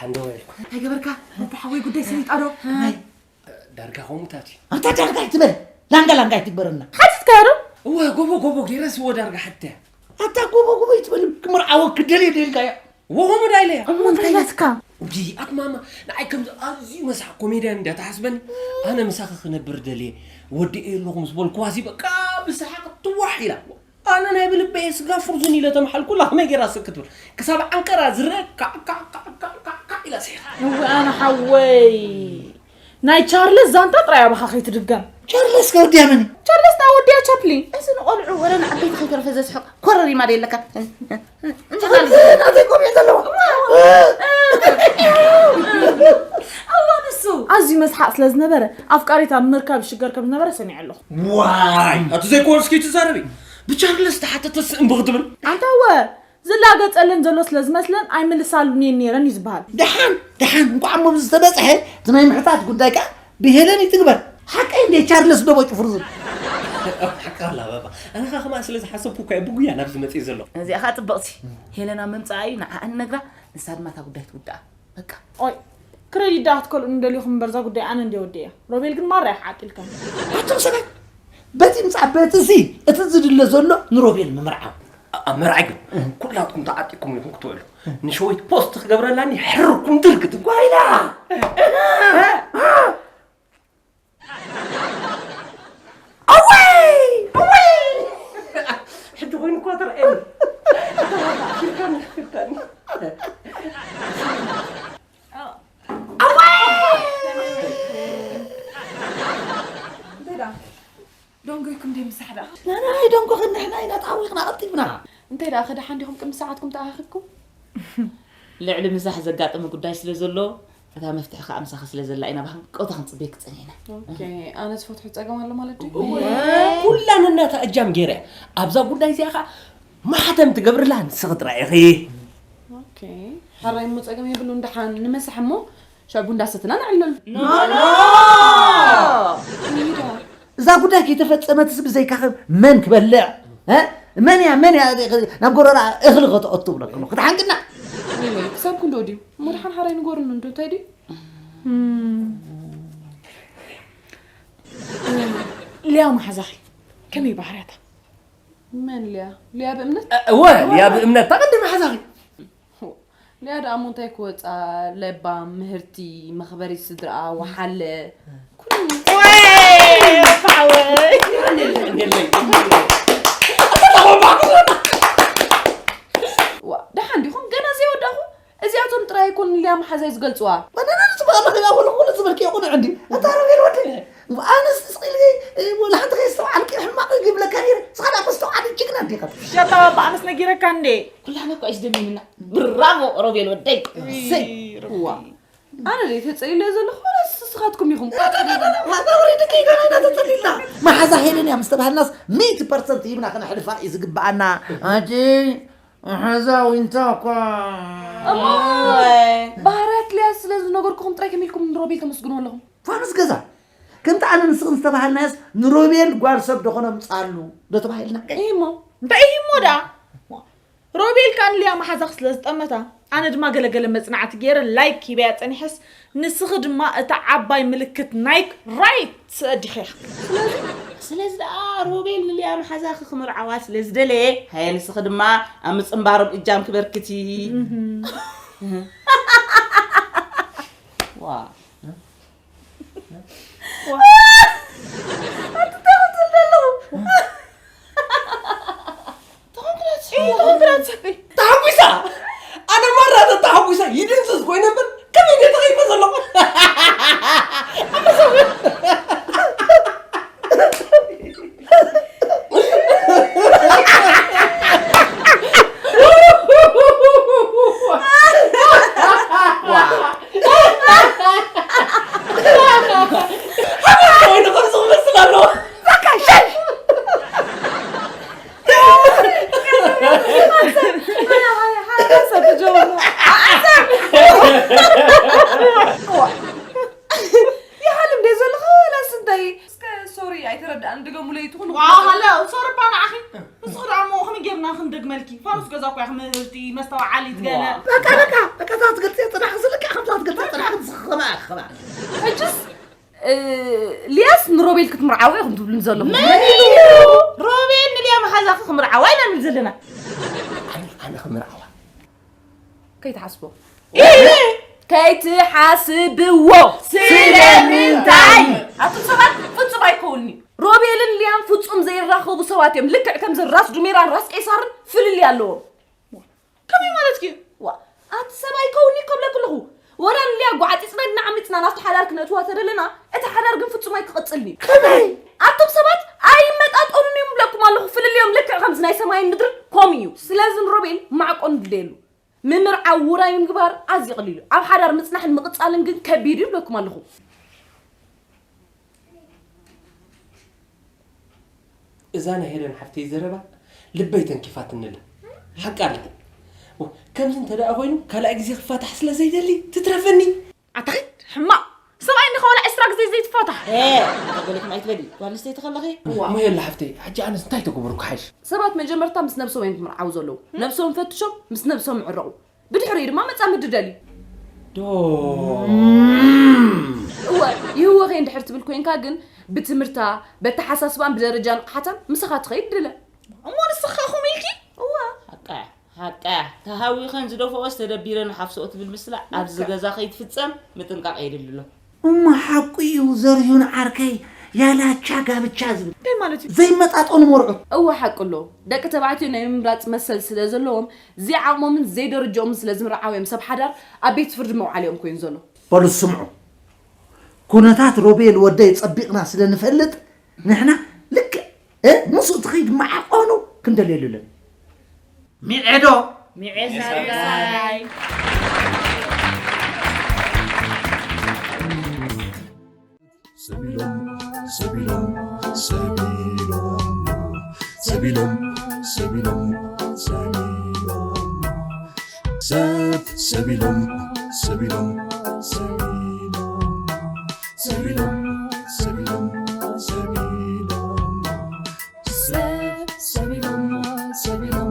ኣንዶ ኣይገበርካ ነቲ ሓወይ ጉዳይ ስሊጣ ዶ ከመይ ዳርጋ ከምኡታት እዩ ኣንታ ዳርጋ ኣይትበል። ላንጋ ላንጋ ኣይትግበረና። ሓቲትካዮ ዶ? እወ ጎቦ ጎቦ ገይረስ እወ ዳርጋ ሓተ ኣታ ጎቦ ጎቦ ይትበል። ክምርዓወ ክደልየ ደልካያ። ወሆ መዳ ኢለያ እሞ እንታይ ኢላትካ? ውይ ኣትማማ ንዓይ ከምዚ ኣዝዩ መሳሕ ኮሜድያን እንድያ ትሓስበኒ ኣነ ምሳኺ ክነብር ደልየ ወዲኤ ኣለኹ ምስ በልኩዋ ሲ በቃ ብሰሓቕ ትዋሕ ኢላ ኣነ ናይ ብልበየ ስጋ ፍርዙን ኢለ ተምሓልኩላ ከመይ ገይራ ስቅ ክትብል ክሳብ ዓንቀራ ዝረአ ካዕ ካዕ ካዕ ካዕ ካዕ ካዕ ኢላ ስሒቓ እወ ኣነ ሓወይ ናይ ቻርለስ ዛንታ ጥራይ ኣባኻ ከይትድገም። ቻርለስ ከወዲያ መን እዩ? ቻርለስ ንኣወዲያ ቻፕሊን። እዚ ንቖልዑ ወረ ንዓበይቲ ከይተረፈ ዘስሕቕ ኮረሪማ ዶ የለካ? ናተይ ቆቢዕ ዘለዋ ኣዋ ንሱ ኣዝዩ መስሓቕ ስለ ዝነበረ ኣፍቃሪት ኣብ ምርካብ ይሽገር ከም ዝነበረ ሰሚዐ ኣለኹ። ዋይ ኣቲ ዘይኮነስኪ ትዛረቢ ብቻርለስ ተሓተተ ስእን ብክትብል ኣንታ እወ ዝላገጸለን ዘሎ ስለ ዝመስለን ኣይምልሳሉን እየን ነይረን እዩ ዝበሃል። ደሓን ደሓን እንኳዕ እሞ ዝተበጽሐ እቲ ናይ ምሕታት ጉዳይ ከኣ ብሄለን ይትግበር። ሓቀይ እንደ ቻርለስ ዶ ቦጭ ፍርዙን። ሓቃ ኣላ ባባ ኣነ ኸ ከማኣ ስለ ዝሓሰብኩ እኳ እየ ብጉያ ናብዚ መጽእ ዘሎ። እዚኣ ኸኣ ጽብቕቲ ሄለን ኣብ ምምጻኣ እዩ ንዓኣ ንነግራ ንሳ ድማ እታ ጉዳይ ትውድኣ። በቃ። ኦይ ክረዲት ደኣ ክትከልኡኒ ደሊኹም እምበር እዛ ጉዳይ ኣነ እንድየ ወዲእያ። ሮቤል ግን ማራ እዩ ክዓጢልከኒ። ኣቱም ሰባት በቲ ምጻእ በቲ ሲ እቲ ዝድለ ዘሎ ንሮቤል ምምርዓው። ኣብ መርዓ ግን ኩላትኩም ተዓጢኩም ኢኹም ክትውዕሉ ንሸወይት ፖስት ክገብረላኒ ሕርኩም ድርግት ጓይላ ኣወይ ኣወይ ሕጂ ኮይኑ እኳ ተረኣየኒ ደንጎይኩም ደይ ምሳሕ ደኣ ናናይ ደንጎኽን ንሕና ኢና ተሃዊኽና ቀልጢፍና እንታይ ደኣ ከደሓን ዲኹም ቅድሚ ሰዓትኩም ተኣኻኺብኩም ልዕሊ ምዛሕ ዘጋጠመ ጉዳይ ስለ ዘሎ እታ መፍትሒ ከዓ ምሳኺ ስለ ዘላ ኢና ብሃንቀውታ ክንፅበየኪ ፀኒሕና ኣነ ዝፈትሑ ፀገም ኣሎ ማለት ኩላ ነናታ እጃም ገይረ ኣብዛ ጉዳይ እዚኣ ከዓ ማሕተም ትገብርላ ንስኺ ጥራይ ኢኺ ሓራይ እሞ ፀገም የብሉን ደሓን ንመሳሕ እሞ ሻቡ እንዳሰትና ንዕለሉ እዛ ጉዳይ ከይተፈፀመትስ ብዘይካኸ መን ክበልዕ መን እያ መን እያ ናብ ጎረራ እኽሊ ከተኦቱ ብለክኖ ክትሓንቅና ክሳብ ክንዶ ድዩ እሞ ደሓን ሓራይ ንገሩኒ እንዶ እንታይ ድዩ ሊያ መሓዛኺ ከመይ ባህርያታ መን ሊያ ሊያ ብእምነት እወ ሊያ ብእምነት ታቐንዲ መሓዛኺ ሊያ ደኣ እሞ እንታይ ክወፃ ለባም ምህርቲ መኽበሪት ስድርኣ ወሓለ ደሓን ዲኹም ገና ዘይወዳእኹ እዚኣቶም ጥራይ ኣይኮን ሊያ መሓዛይ ዝገልፅዋ ባናና ንፅባቐ መኺና ኩሉ ኩሉ ዝበልክዮ ቁኑዕ እንዲ ኣታ ሮቤል ወዲ ኣነስ ስቕ ኢልኪ ወላ ሓንቲ ከየስተውዓልኪ ሕማቕ ይብለካ ነይረ ንስኻ ደኣ መስተውዓሊ ጅግና እንዲኻ ሸታ ባባ ኣነስ ነጊረካ እንዴ ኩላህና እኳ እዩ ዝደሚምና ብራቮ ሮቤል ወደይ ሰይ ዋ ኣነ ደይ ተፀሊለ ዘለኹ ወላስ ንስኻትኩም ኢኹም ተፀሊልና መሓዛ ሄለን እያ ምስ ተባህልናስ ሚእቲ ፐርሰንት ሂብና ክነሕልፋ እዩ ዝግበኣና ኣጂ መሓዛ ዊንታ እኳ ባህርያት ልያ ስለ ዝነገርኩኹም ጥራይ ከመይ ኢልኩም ንሮቤል ተመስግኑ ኣለኹም ፋኑስ ገዛ ከምቲ ኣነ ንስኽን ዝተባሃልናዮስ ንሮቤል ጓል ሰብ ደኾነ ምፃሉ ዶ ተባሂልና እሞ እንታይ እዩ እሞ ደኣ ሮቤል ከኣ ንልያ መሓዛኺ ስለ ዝጠመታ ኣነ ድማ ገለገለ መጽናዕቲ ገይረ ላይክ ሂበያ ጸኒሐስ ንስኺ ድማ እታ ዓባይ ምልክት ናይክ ራይት ሰዲኺ ኢኺ። ስለዚ ስለዚ ደኣ ሮቤል ንልያ መሓዛኺ ክምርዓዋ ስለ ዝደለየ ሃየ ንስኺ ድማ ኣብ ምጽንባሮም እጃምኪ በርክቲ። ዋ ተሓጒሳ ኣነ ማራ ተተሓጒሳ ይድንዝዝ ኮይነ እምበር ከመይ ድየ ተኸይፈ ዘለኹ ኣይተረድኣን ድገሙለይ ትኹን ዋሃለ ሶርባ ንዓኺ ንስኺ ደኣ እሞ ከመይ ጌርና ክንደግመልኪ ፋኑስ ገዛ እኮ ኢኺ ምህርቲ መስተውዓሊት ገለ በቃ በቃ በቃ እዛ ትገልፅዮ ፅናሕ ዝልክዕ ሕጅስ እ፣ ልያስ ንሮቤል ክትምርዓዎ ኢኹም ትብሉን ዘለኹም? መን ኢሉ? ሮቤል ንልያ መሓዛኺ ክምርዓዋ ኢና ንብል ዘለና። ኣነ ኣነ ክምርዓዋ። ከይትሓስቦ። ከይትሓስብዎ። ስለምንታይ? ኣቱም ሰባት ፍጹም ኣይከውንኒ። ሮቤልን ልያን ፍጹም ዘይራኸቡ ሰባት እዮም። ልክዕ ከምዚ ራስ ዱሜራን ራስ ቄሳርን ፍልልይ ኣለዎም። ከመይ ማለት እዩ? ዋ ኣቲ ሰብ ኣይከውንኒ ከብለክ ኣለኹ። ወላ ንልያ ጓዓጺጽና ድና ዓሚጽና ናብቲ ሓዳር ክነእትዋ ተደለና እቲ ሓዳር ግን ፍጹም ኣይክቕጽልን እዩ። ከመይ? ኣቶም ሰባት ኣይመጣጠኑን እዮም ብለኩም ኣለኹ። ፍልልዮም ልክዕ ከምዚ ናይ ሰማይን ምድርን ኮም እዩ። ስለዚ ንሮቤል ማዕቆን ግደሉ። ምምርዓው ውራይ ምግባር ኣዝዩ ቀሊል እዩ። ኣብ ሓዳር ምጽናሕን ምቕጻልን ግን ከቢድ እዩ ብለኩም ኣለኹ። እዛ ናይ ሄለን ሓፍተይ ዘረባ ልበይ ተንኪፋትኒ ኣላ። ሓቃ ኣላ። ዋ፣ ከምዚ እንተ ደኣ ኮይኑ ካልኣይ ግዜ ክፋታሕ ስለ ዘይደሊ ትትረፈኒ። ኣታ ኺድ ሕማቕ ሰብኣይ እንዲኻ ዋላ ዕስራ ግዜ ዘይትፋታሕ። ኤ ተጎሊኹም ኣይትበሊ ጓል ኣንስተይቲ ከለኺ። እሞ ሄላ ሓፍተይ ሕጂ ኣነስ እንታይ ተገበርኩ ሓይሽ? ሰባት መጀመርታ ምስ ነብሶም እዮም ክምርዓዉ ዘለዉ። ነብሶም ፈትሾም ምስ ነብሶም ይዕረቑ። ብድሕሪኡ ድማ መጻምዲ ደልዩ። ዶ እወ ይህወኸ እንድሕር ትብል ኮይንካ ግን ብትምህርታ በተሓሳስባን ብደረጃ ንቕሓታን ምሳኻ ትኸይድ ድለ። እሞ ንስኻ ኹም ኢልኪ? እወ። ሓቃ ሓቃ ተሃዊኸን ዝደፍኦስ ተደቢረን ሓፍስኦ ትብል ምስላ ኣብዚ ገዛ ከይትፍጸም ምጥንቃቕ የድሊ ኣሎ። እሞ ሓቁ እዩ ዘርዩን ዓርከይ ያላቻ ጋብቻ ዝብል እንታይ ማለት እዩ? ዘይመጣጠኑ መርዑት። እወ ሓቂ ኣሎ። ደቂ ተባዕትዮ ናይ ምምራፅ መሰል ስለ ዘለዎም ዘይዓቕሞምን ዘይደረጅኦምን ስለ ዝምርዓው እዮም ሰብ ሓዳር ኣብ ቤት ፍርዲ መውዓሊኦም ኮይኑ ዘሎ። በሉ ስምዑ ኩነታት ሮቤል ወደይ ፀቢቕና ስለ ንፈልጥ ንሕና ልክዕ ምስኡ ትኸይድ መዓቐኑ ክንደልየሉ ኣለና። ሚዔ ዶ? ሚዔ ሳልሳይ። ሰቢሎም ሰቢሎም ሰቢሎም ሰቢሎም ሰቢሎም ሰቢሎም ሰብ ሰቢሎም ሰቢሎም